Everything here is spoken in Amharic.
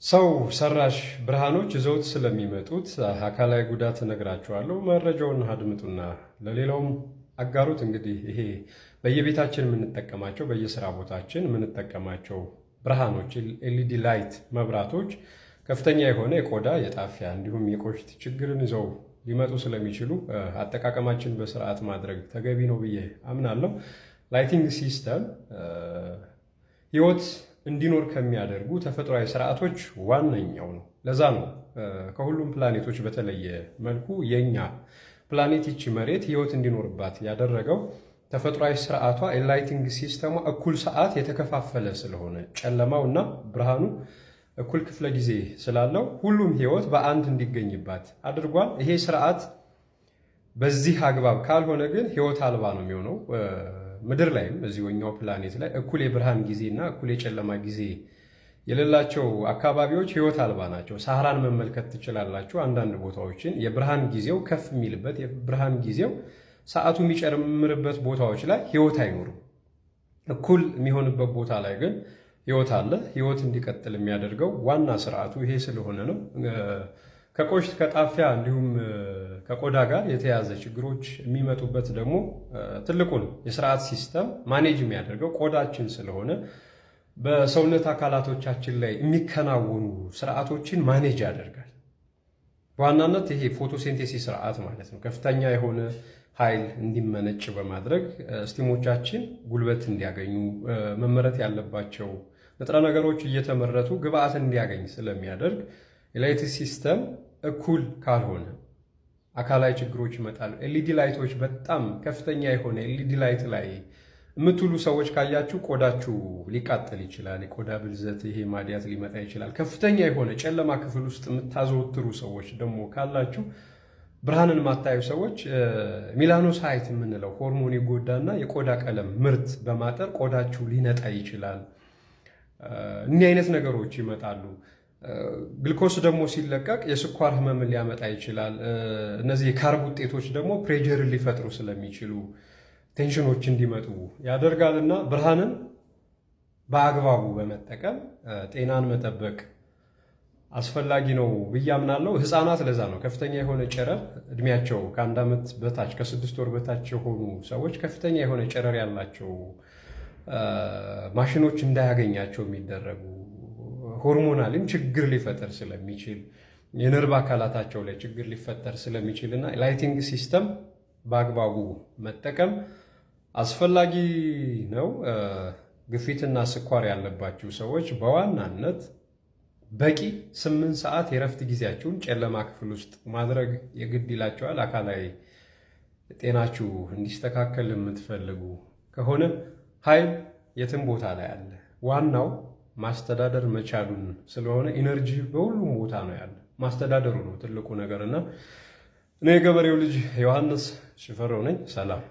ሰው ሰራሽ ብርሃኖች ይዘውት ስለሚመጡት አካላዊ ጉዳት እነግራችኋለሁ። መረጃውን አድምጡና ለሌላውም አጋሩት። እንግዲህ ይሄ በየቤታችን የምንጠቀማቸው፣ በየስራ ቦታችን የምንጠቀማቸው ብርሃኖች፣ LED light መብራቶች ከፍተኛ የሆነ የቆዳ፣ የጣፊያ እንዲሁም የቆሽት ችግርን ይዘው ሊመጡ ስለሚችሉ አጠቃቀማችን በስርዓት ማድረግ ተገቢ ነው ብዬ አምናለሁ። Lighting system ህይወት እንዲኖር ከሚያደርጉ ተፈጥሯዊ ስርዓቶች ዋነኛው ነው። ለዛ ነው ከሁሉም ፕላኔቶች በተለየ መልኩ የኛ ፕላኔት ይቺ መሬት ህይወት እንዲኖርባት ያደረገው ተፈጥሯዊ ስርዓቷ የ lighting system ሟ እኩል ሰዓት የተከፋፈለ ስለሆነ፣ ጨለማው እና ብርሃኑ እኩል ክፍለ ጊዜ ስላለው ሁሉም ህይወት በአንድ እንዲገኝባት አድርጓል። ይሄ ስርዓት በዚህ አግባብ ካልሆነ ግን ህይወት አልባ ነው የሚሆነው። ምድር ላይም እዚሁኛው ፕላኔት ላይ እኩል የብርሃን ጊዜ እና እኩል የጨለማ ጊዜ የሌላቸው አካባቢዎች ህይወት አልባ ናቸው። ሳህራን መመልከት ትችላላችሁ። አንዳንድ ቦታዎችን የብርሃን ጊዜው ከፍ የሚልበት፣ የብርሃን ጊዜው ሰዓቱ የሚጨምርበት ቦታዎች ላይ ህይወት አይኖርም። እኩል የሚሆንበት ቦታ ላይ ግን ህይወት አለ። ህይወት እንዲቀጥል የሚያደርገው ዋና ስርዓቱ ይሄ ስለሆነ ነው። ከቆሽት፣ ከጣፊያ እንዲሁም ከቆዳ ጋር የተያያዘ ችግሮች የሚመጡበት ደግሞ ትልቁን የስርዓት system manage የሚያደርገው ቆዳችን ስለሆነ በሰውነት አካላቶቻችን ላይ የሚከናወኑ ስርዓቶችን manage ያደርጋል። በዋናነት ይሄ photosynthesis ስርዓት ማለት ነው። ከፍተኛ የሆነ ኃይል እንዲመነጭ በማድረግ system ኦቻችን ጉልበት እንዲያገኙ፣ መመረት ያለባቸው ንጥረ ነገሮች እየተመረቱ ግብአት እንዲያገኝ ስለሚያደርግ የ light system እኩል ካልሆነ አካላዊ ችግሮች ይመጣሉ። LED light ኦች፣ በጣም ከፍተኛ የሆነ LED light ላይ የምትውሉ ሰዎች ካያችሁ ቆዳችሁ ሊቃጠል ይችላል። የቆዳ ብልዘት፣ ይሄ ማዲያት ሊመጣ ይችላል። ከፍተኛ የሆነ ጨለማ ክፍል ውስጥ የምታዘወትሩ ሰዎች ደግሞ ካላችሁ፣ ብርሃንን የማታዩ ሰዎች melanocyte የምንለው ሆርሞን ይጎዳና የቆዳ ቀለም ምርት በማጠር ቆዳችሁ ሊነጣ ይችላል። እኒህ አይነት ነገሮች ይመጣሉ። ግልኮስ ደግሞ ሲለቀቅ የስኳር ህመምን ሊያመጣ ይችላል። እነዚህ የ carb ውጤቶች ደግሞ pressure ን ሊፈጥሩ ስለሚችሉ tension ኦች እንዲመጡ ያደርጋልና ብርሃንን በአግባቡ በመጠቀም ጤናን መጠበቅ አስፈላጊ ነው ብዬ አምናለሁ። ህፃናት ለዛ ነው ከፍተኛ የሆነ ጨረር፣ እድሜያቸው ከ1 ዓመት በታች፣ ከ6 ወር በታች የሆኑ ሰዎች ከፍተኛ የሆነ ጨረር ያላቸው ማሽኖች እንዳያገኛቸው የሚደረጉ፣ hormonal ም ችግር ሊፈጠር ስለሚችል፣ የነርቭ አካላታቸው ላይ ችግር ሊፈጠር ስለሚችል እና lighting system በአግባቡ መጠቀም አስፈላጊ ነው። ግፊትና ስኳር ያለባችሁ ሰዎች በዋናነት በቂ 8 ሰዓት የረፍት ጊዜያችሁን ጨለማ ክፍል ውስጥ ማድረግ የግድ ይላችኋል። አካላዊ ጤናችሁ እንዲስተካከል የምትፈልጉ ከሆነ ኃይል የትም ቦታ ላይ አለ። ዋናው ማስተዳደር መቻሉን ስለሆነ energy በሁሉም ቦታ ነው ያለ። ማስተዳደሩ ነው ትልቁ ነገር እና እኔ የገበሬው ልጅ ዮሐንስ ሽፈራው ነኝ። ሰላም።